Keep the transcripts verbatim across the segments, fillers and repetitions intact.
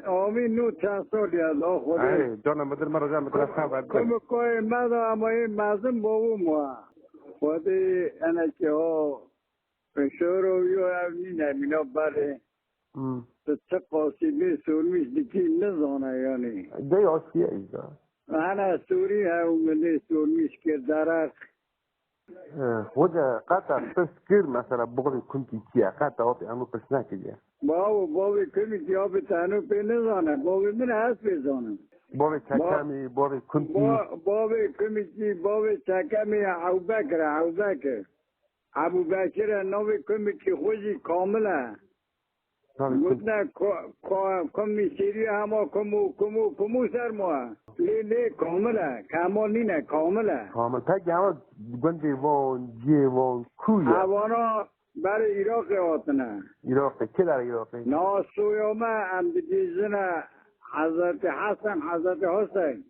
Amîn, nû çend sal ya, da Xwedê. Ey, cana midir me roja midir xeber de. Komikoyê me de ama ê mezin bavû me. Xwedê enekê o şoro yo ev nîne mîna berê. Hmm. Tu çi qasî bê sormîş dikî nizane yanî. De yaşiye îza. Hene sorî hew min lê sormîş kir derek. He, hoca qeta pirs kir, mesela, bavê kumkî çi ye? Qeta wapê hemû pirs nekiriye. Bawo, bavê kumkî wapê te heno pê nizane. Bavê min ez pê zanim. Bavê Ba-, çekemî, bavê kumkî. Ba-, bavê kumkî, bavê çekemî Ebu Bekir e, Ebu Bekir. Ebu Bekir e, navê kumkî xwe jî Kamil e. Tabii, kum- Gotine ko-, ko-, kumî Sêrî hema kum û, kum û, kum û ser ma. Lê, lê Kamil e. Kemal nîne, Kamil e. Kamil. Peki ama gundê van, cihê van ku ye? Evana berê Iraqê hatine. Iraqê. Kê derê Iraqê? Na soya me em dibêjine Hezretî Hesen, Hezretî Huseyn.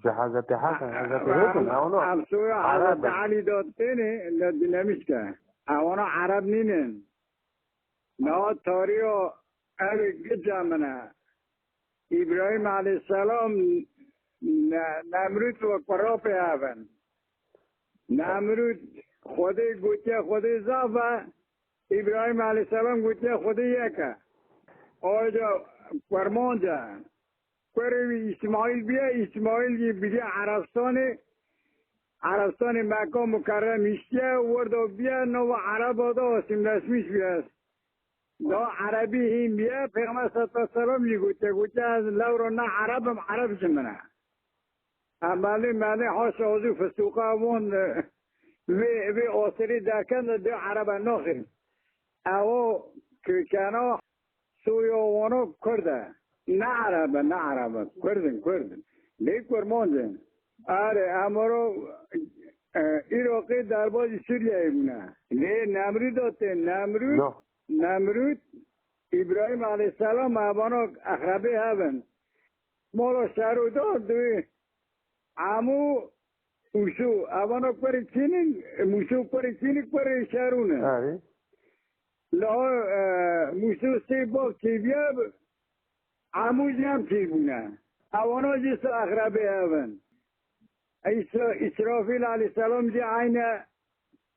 Ji Hezretî Hesen, Hezretî Huseyn, em, evana em soya Ereb Hezretî in. Elî datêne, le dinamîşke. Evana Ereb nînin. Niha tariha ev gica min e. Îbrahîm aleyhisselam Ne-, Nemrûd wek xerapê hev in. Nemrûd Xwedê gotiye Xwedê zaf e, Îbrahîm aleyhisselam gotiye Xwedê yek e. Ayrıca Kurmanc e. Kurê wî Îsmaîl bûye, Îsmaîl jî biriye Erebistanê. Erebistanê Meka Mukerrem hiştiye, werda bûye nava Ereba de asîmleşmiş bûye. Da Erebî hîn bûye, Pêxember sallallahu aleyhi ve sellem jî gotiye, gotiye, ez lewra ne Ereb im, Ereb ji min e. Em belê, belê, haşa ez û fisûqa wan, e, vê, vê asirî derken de dê Erebe naxin. Ew kökena soya wana Kurd e. Ne Ereb e, ne Ereb e. Kurd in, Kurd in. Lê Kurmanc in. Erê, em ro, e, Iraqê derbazî Sûriyeyê bûne. Lê Nemrûd o tê, Nemrûd, Nemrûd, Îbrahîm aleyhisselam, evana exrebê hev in. Mala Şerû da duyê Emû Mûsû, evana kurê çînin, Mûsû kurê çînin, kurê Şerû ne. Erê. Laha, e, Mûsû sê bav çêbiye, Emû jî em çêbûne. Evana jî sê exrebê hev in. Îsra-, Îsrafîl aleyhisselam jî eyne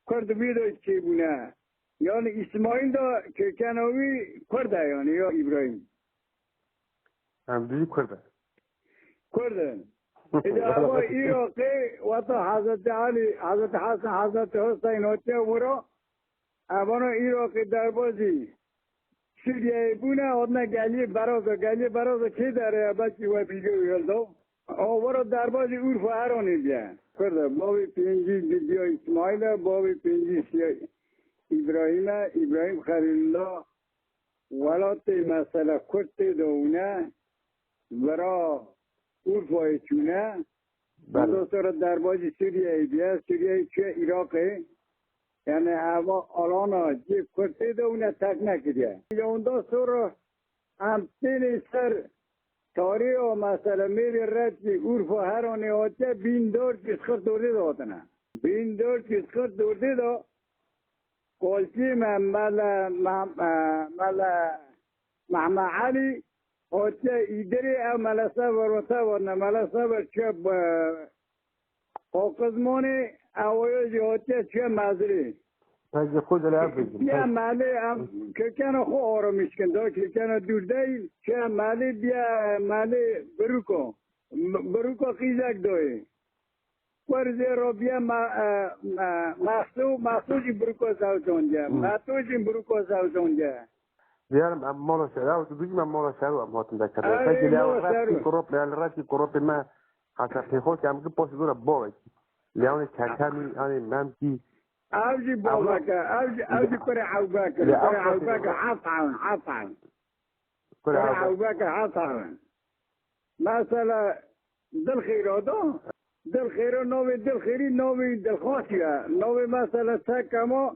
Kurd bî de çêbûne. Yani Îsmaîl de kökena wî Kurd e yani ya Îbrahîm. Em dijî Kurd e. Kurd in. Îdî ava Îraqê weta Hezretî Elî, Hezretî Hesen, Hezretî Huseyn hatiye wira. Evana Îraqê derbazî Sûriyeyê bûne, hatine Geliyê Beraza. Geliyê Beraza kê derê ye, belkî we vîdeoyê hilda. A wira derbazî Urfa Heranê bûye. Kurd e, bavê pêncî didiya Îsmaîl e, bavê pêncî şiya Îbrahîm e, Îbrahîm Xelîlullah. Welatê mesela Kurd tê de hûne, vira Urfayê çûne, Belê. Ondan sonra derbazî Sûriyeyê diye, Sûriyeyê çûye Iraqê. Yani eva alana cê Kurd tê de hûne terk nekiriye. Ya ondan sonra em tênê ser tarîha mesela mêrê Reçî, Urfa, Heranê hatiye bin dört yüz kırk dördê de hatine. Bin dört yüz kırk dördê de Kolkî me, Mele, Meh-, e, Mele Mehme Elî, hatiye Îdirê ev Mele Sever û Sever ne, Mele Sever çi be, Qaqizmonê, ew jî hatiye çi Mezirê. Peki, xwe de lê bêjin. Çi Melê em kökena xwe aramiş kin, da kökena dûr değil, çi Melê bûye Melê Biruko. M-, Biruko qîzek doyê. Kurzê Robiye ma-, e, ma-, Mahsû, Mahsû jî Biruko zewjondiye. Hmm. Mahsû jî Biruko zewjondiye. Diyarim em mala şer, ew tu bîjî me mala şer û em hatin dekere. Erê, peki, lê ew mala şer. Retkî kurop, lê retkî kuropê me heta pêxo ki em ki poşt dûre bavekî. Lê ew çekemî, yanî memkî. Ew jî bavek e, ew jî, ew jî kurê Ewbek e. Lê ew kurê Ewbek e, heft hewn, heft hewn. Kurê Ewbek. Ewbek e, heft hewn. Mesela Dilxêra da, Dilxêra navê Dilxêrî navê Dilxasî ye. Navê mesela çeka ma,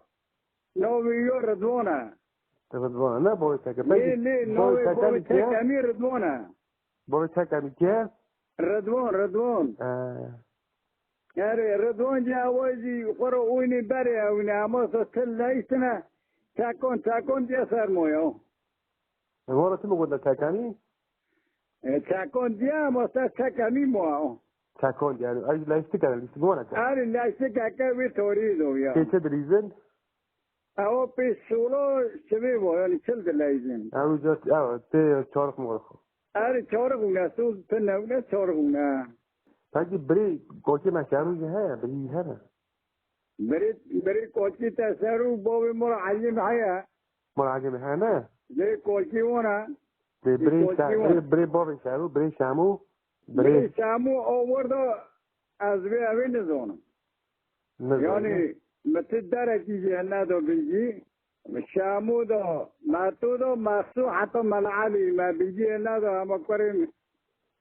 navê yo Ridwan e. Ridwan e, ne boy çeke. Lê, peki, lê, boy navê çeke boy mi çeke? Çekemî Ridwan e. Boy çekemî kê? Ridwan, Ridwan. He. Erê, Ridwan jî ewa jî xwe re oynê berê ewine, ama se til leytine, çekon, çekon diye sermoya. Vara tu mi gote çekemî? E, çekon diye ama ser çek emî mo. Çekon diye. Ay, lajistik e, lajistik wana çek. Erê, lajistik eke wê torî do ya. Tê çi dilîzin? Ewa pê solo sivê bo, yani çil dileyzin. Ew ca, ew, tê çarix morix. Erê, çarix û ne, soz pin ne, ne çarix û ne. Peki birê kokê me şerû jî heye, birî hene. Birê, birê kokî te ser û bavê mora Elî me heye. Mora Elî me heye ne? Lê kokî wana. Lê Lê birê kokî şer-, wana. Birê, birê bavê şerû, birê şemû, birê Birê şemû o werda ez vê evê nizanim. Nizanim. Yani, mi ti derekî jî nedo bilgî. Şamû do, Metû do, Mexsû heta Mela Elî me bilgiyê nedo, hema kurê,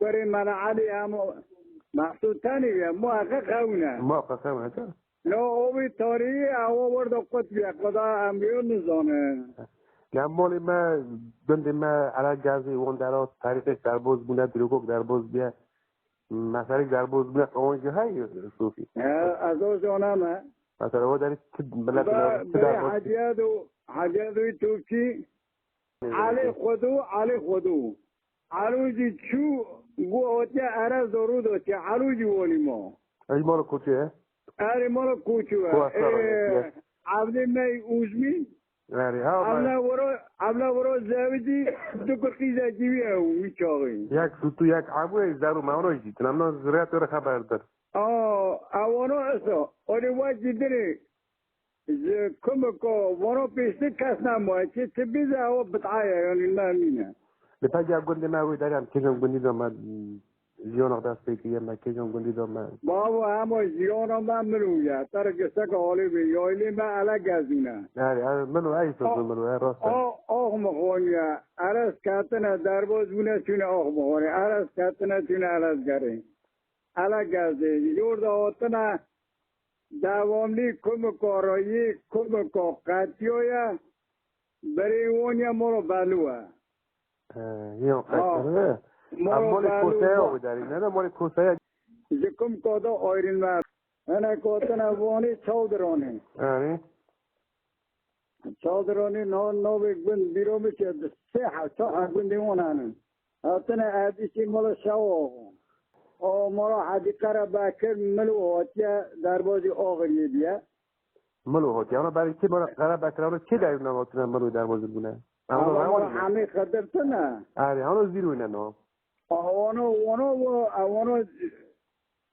kurê Mela Elî hema Mexsû tenî ye, muheqeq hewne. Muheqeq hewne, ka? No, o wî tarî, ew werdo qutbiye, qeda em yo nizane. Ya molê me, gundê me, Ela Gazî, Wondera, tarîxek derboz bûne, dîrokok derboz bûye. Meselek derboz bûne, ewan jî hey, Sofî. He, ez o zana me. Mesela, o derê ti milet Ba, ti bê derboz. Heciyed û, Heciyed û Topçî, Elê Xwedû, Elê Xwedû. Elû jî çû, gu otiye erez do rû do çi, Elû jî wolî mo. Ey mala koçê ye? Erê mala koçû ye. Ko esra Ee, ye. Evlê me Uzmî, Erê, ha, Evla wero, evla wero zewicî du qîzekî wî ew wî çaxî. Yek sûtû, yek ebû, ey zerû mewno jî. Tinemno zirya tu re xeber dir. Aa, ewono eso. Olê wekî dirê. Ji kumiko wono pêştir kes namo. Çi, çi bize ew bid'aye, yani, ne mîne. Li pegya gundê me wê derê em kêjon gundî de me, Jiyona dest pê kiriye me, kêjon gundî de me. Bavo, hema jiyona me Milû ye. Te re girseka holê bê, yaylê me Ele Gezûn e. Erê, erê, Milû, ey soz Milû, e, rast e. O, ox mixoniye. Erez ketine, derboz bûne, çûne ox mixonê. Erez ketine, çûne Elezgerê. Ele Gezê. Yorda hotine, Dewamlî kumiko royî, kumiko qetiyo ye, berê won ye moro belû e. He, yo, Ha. qetiyo ye. Moro Em molê belû koseya wa- wî derî, ne de molê koseya. Ji kumiko da ayrılma. Hene kotine vonî çawdironê. Erê. Çawdironî no, novê gund bîro min çi, sê he, çar he gundê wan hene. Hatine erdîşî mala şewa. O mala Hecî Qere Bekir Milû hatiye derbazî Axiriyê diye. Milû hatiye. Ana berî kê mala Qere Bekir, ana kê derî nan hatine Milû derbazî bûne? Ana Ama mala Hemî Xedir tine. Erê, ana zîr wîne no. Awano, wano, wo, awano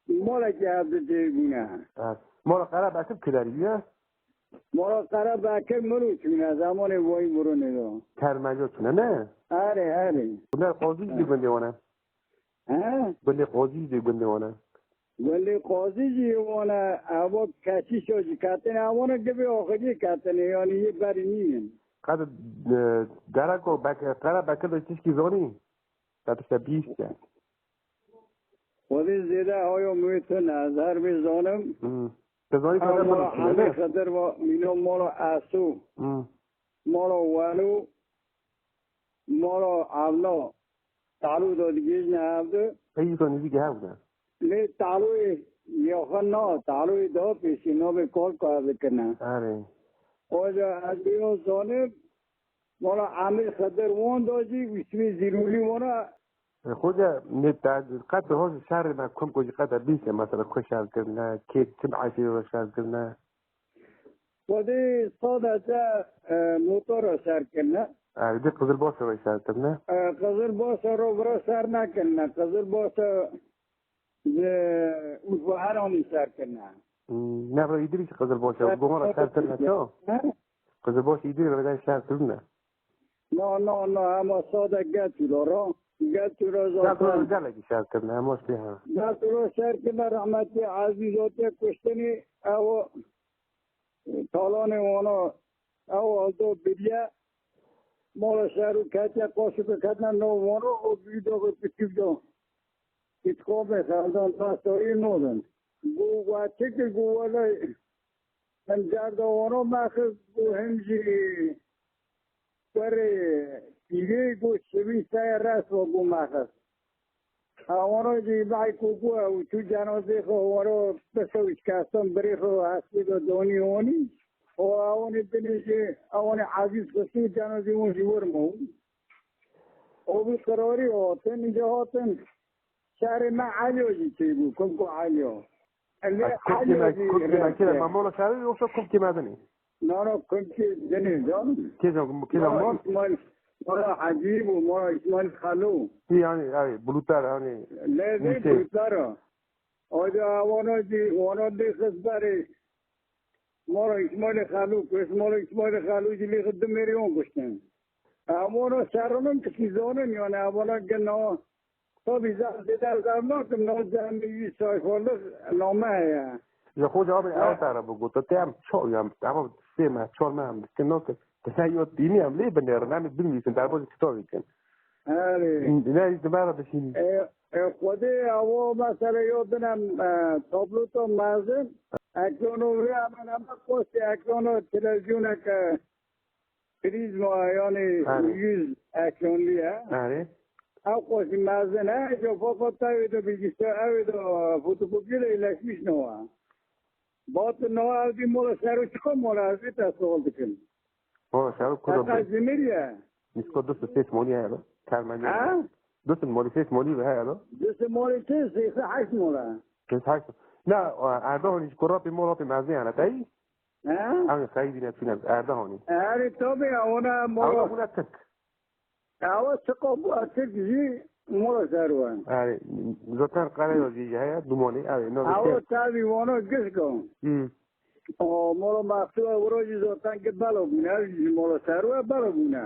Molekî hevdu cêbûne. Ha. Mola Qere Bekir kilerî ye? Mola Qere Bekir Mirû çûne, zemanê Wayî Mirûnê de. Termeco çûne, ne? Erê, erê. Gundê Qazî jî gundê wan e. He? Gundê Qazî jî gundê wan e. Gundê Qazî jî wan e, evo kesîşo jî ketine, ewana gibê axiriyê ketine, yanî yê berî nînin. Qed, e, gereko Bek-, Qere Bekir de tişkî zanî? Te tişte bihîstiye? Xwedê zêde ayo min wê tune, ez her wê zanim. Hmm. Te zanî Ew Xedir mala Mala Xedir, Xedir va mîno mala Esû. Hmm. Mala Welo, mala Evla. Talû da digihîjne hevdu. Peyî to nêzîkî hev de. Lê Talûyê yaxin na, Talûyê daha pêşî navê Kalka ev dikirine. Erê. Oca ez bîyo zanim, Mala Emîr Xedir wan da jî, wî sibê zîrûlî wana. E, xoca, ne te, qet ho şerê me kum ku jî qet bîse, mesela, ku şer kirine, kê çi meşî ro şer kirine? Xwedê sadece, e, motora şer kirine. E, di Qizilbaşa ro şer kirine. E, Qizilbaşa ro vira şer nekirine. Qizilbaşa Ji Urfa Eranî şer kirine. Hmm, ne, re îdirî Qizilbaş e, Ser-, goma re şer kirine, ço? He? Qizilbaş îdirî re şer kirine. Na, na, na, hema sade Getûra ra. Getûra Getûra zaten. Gelekî şer kirine, hema ştê ha. Getûra şer kirine, rahmetli Ezîz otiye kuştinî, ew talanê wana, ew aldo biriye, mala şer û ketiye, qaşik ketine nav wana, o bî do kitîb do. Îtqomê xeldan dasta wî nodin. Gu, wa çi kir, gu welay, em cerda wano mexist, gu him jî werê pîrê, gu şivî sey res wa gu mexist. Ha wano jî bay ku gu ew çû cenazê xwe wano bisew şikestan birê xwe hestê de donî honî. O ewanê binê jî, ewanê ezîz xwe çû cenazê wan jî wir ma. O bi qirarî hatin, îca hatin. Şerê me Elyo jî çêbû, Kumko Elyo. Elê Kumkê Elyo me, jî Kumkê me kira rewşe. Mamola şerê yoksa Kumkê me dinê? Na, na, Kumkê dinê, canım. Kêza, kêza Mola mor? Îsmail, Mola Hecî bû, Mola Îsmail Xelo. Ti yani, yani, bulutar, yani, Lê vê Mûşê. Bulutara. Aja wana jî, wana lê xist berê. Mola Îsmail Xelo, ku Mola Îsmail Xelo jî lê xist du mêrê wan kuştin. Em wana şerinin kişî zonin, yani, em wana gina. Tabii, zaf zêde ez ev nakim, no cem wî sayfalık name heye. Ya xoca abi, Ha. ew te re bigot, te em ço-, ya, ama sê me, çar me em dikin, no ki, te sen yo tîmî em lê binêrin, em binivîsin, derbazî kitabî kin. Erê. Ne, işte, ben de şimdi. E, e, Xwedê ew mesela yo dinem, e, tablo to mezin, ekranı vê hemen hemen postê ekranı televizyoneke Prizma, yani Erê. Yüz ekranlı ya. Erê. Ew qasî mezin e, jo papa tayê de bilgisayar, ew de fotokopiyê de iyileşmiş ne wa. Batı ne wa, ev di mola seru çıkı mola, ev de sual dikin. Mola seru kuda Eka bu? Zimir ya. Nisko dost ses moli ya lo. Termeni. Ha? Dost moli ses moli ve ya lo. Dost moli ses, ses haş mola. Ses haş. Na, Erdoğan hiç korapı mola pe mezin yani, tayi? He? Ew xeyrî ne tune Erdoganî. Erê tabii ya, ona Ew mola. Bûne Tirk. Ew çiqa bû Tirk jî mola ser we. Erê, zaten qere yo jî heye, dumanî, erê, no Ew bişte. Tabii wana gişko. Hmm. O mola Maxsû wira jî zaten ki belo bûne, ew jî mola ser we belo bûne.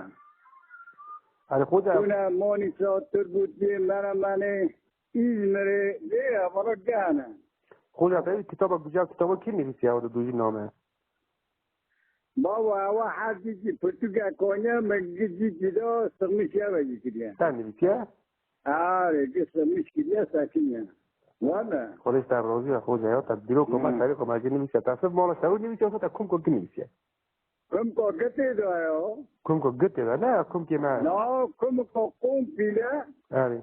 Erê, xwe de. Bûne Manîsa, Turbutiyê, Meremenê. Îzmirê lê ya bala gehne. Xoca te kitaba guca kitaba kî nivîsiya, o de dûjî name? Baba, ewa her cî cî pirtûke koniya me gi cî cî de sixmiş ya ve jî kiriye. Te nivîsiye? Arê, gi sixmiş kiriye, sekiniye. Wala. Xwedê te rozî ya xoca ya, te dîrok ma, hmm, serê xwe ma jî nivîsiye. Te sif mala serû nivîsiye, te kum ko kî nivîsiye? Kum ko gitê de ya. Kum ko gitê de, ne ya kum kê me. Na, kum ko kum pîle. Arê.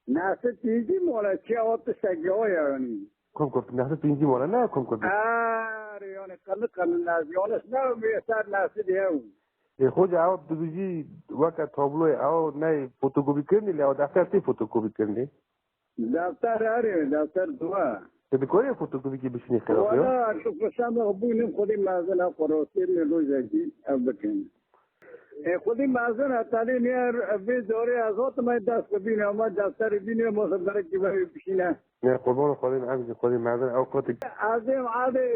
Nasıl tîzî mola çiya o tiştek ya yani. Kom kurt, nasıl tîzî mola ne kom kurt? Arê, yani, qanı qanı nasıl, yani, ne bir ser nasıl diye. E, xoca, ew dibijî weke tabloyê, ew ne fotokopî kirinî, lê ew defter tê fotokopî kirinî? Defter arê, defter dua. Te dikorê fotokopîkî bişînî xêra xwe? Wala, şu kuşam bû, nim xwedî mezin e, xorosê min rojekî ev bikin. E, xwedî mezin e, tenê nêr, vê zorê ez hatime dest bibîne, ama defterê bîne, masa berekî verê bişîne. Ne, qurban xwedî, em jî xwedî mezin, ew kotik. Ez êm adê,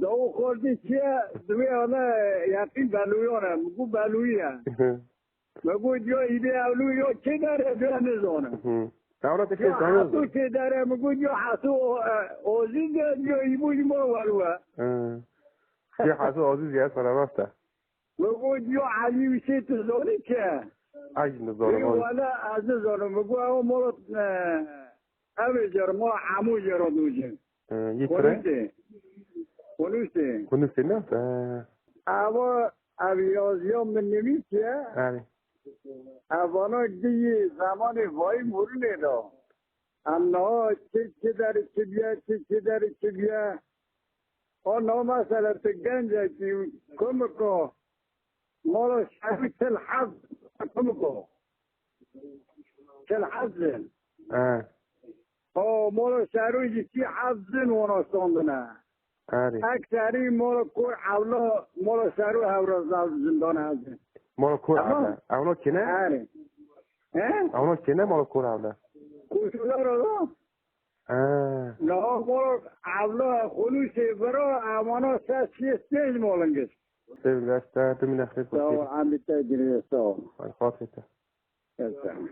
dawu xortî çi ye, divê ala yaqîn belûyan e, min got belûyî ye. Min got, ya îdê ewlû yo çê der e, ya nizane. Hı. Ewra te Ya çê zane. Hasû çê der e, min got, ya Hasû o-, e, Ozîz de, ya îbû ji ma welû e. Hı. Ya Hasû Ozîz ya sana basta. Min got, ya Elî Wîsê tu zanî çi? Ay, nizane. Ê, wala ez nizanim. Min got, ew mala, e, ev ê cer, mala Hemû cer o dû jin. E, yê kire? Xunusê. Xunusê. Xunusê ne? E. Ewa, ev yaziya min nivîsiye. Erê. Ev vana diyê zemanê vayî mûrinê de. Em niha çi, çi derê çi biye, çi, çi derê çi biye. O no mesela tu gencekî, kumiko, mala şerî çil heb, kumiko. Çil heb zin. He. O mala şerû jî çi heb zin wana standine. Erê. Ekserî mala kor ewla, mala şerû hewra zav zindana heb zin. Mala kor Tamam. Ewla. Ewla kine? Erê. He? Ewla kine mala kor ewla. Koşular ola. Ha. Niha mala evla xulûsê vira, emana ses şêst pênc malingir. Sê gasta, tu min nexrê Sağ ol, kuşî. Em bi te girê, sağ ol. Ay, xatirê te. Sağ ol.